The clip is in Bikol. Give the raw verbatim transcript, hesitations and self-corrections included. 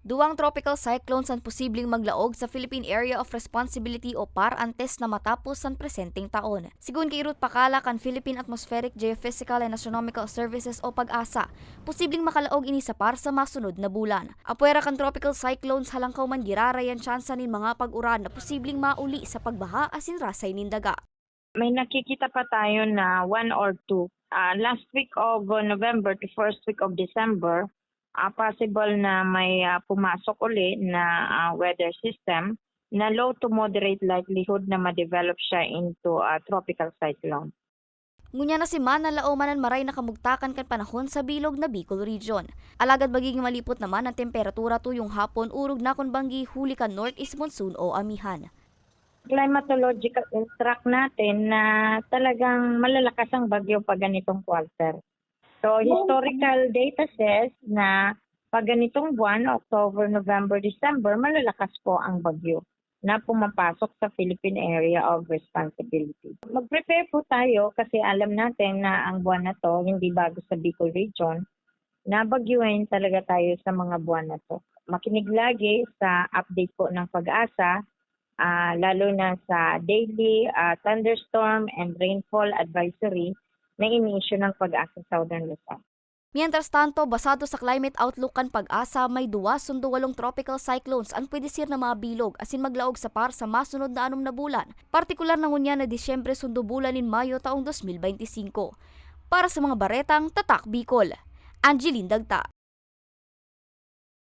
Duwang tropical cyclones an posibleng maglaog sa Philippine Area of Responsibility o PAR antes na matapos an presenteng taon. Sigon ki Ruth Pacala kan Philippine Atmospheric, Geophysical and Astronomical Services o PAGASA, posibleng makalaog ini sa PAR sa masunod na bulan. Apwera kan tropical cyclones, halangkaw man giraray an tsansa nin mga pag-uran na posibleng mauli sa pagbaha asin rasay nin daga. May nakikita pa tayo na one or two. Ah, last week of, uh, November to first week of December, ah, possible na may, ah, pumasok uli na, ah, weather system na low to moderate likelihood na ma-develop siya into a tropical cyclone. Ngunyan na semana, laoman an maray na kamugtakan kan panahon sa bilog na Bicol Region. Alagad magiging malipot naman an temperatura tuyong hapon, orog na kun banggi huli kan northeast monsoon o amihan. Climatological track natin na talagang malalakas ang bagyo pag ganitong quarter. So, historical data says na pag ganitong buwan, October, November, December, malalakas po ang bagyo na pumapasok sa Philippine Area of Responsibility. Mag-prepare po tayo kasi alam natin na ang buwan na 'to, hindi bago sa Bicol Region, nabagyuhin talaga tayo sa mga buwan na 'to. Makinig lagi sa update po ng PAGASA, ah, lalo na sa daily, ah, thunderstorm and rainfall advisory na ini-issue ng PAGASA Southern Luzon. Mientras tanto, basado sa climate outlook kan PAGASA, may duwa sundo walong tropical cyclones an pwede sir na mabilog asin maglaog sa PAR sa masunod na anom na bulan, partikular na ngunyan na Disyembre sundo bulan nin Mayo taong dos mil benti singko. Para sa mga baretang Tatak Bicol, Angeline Dagta.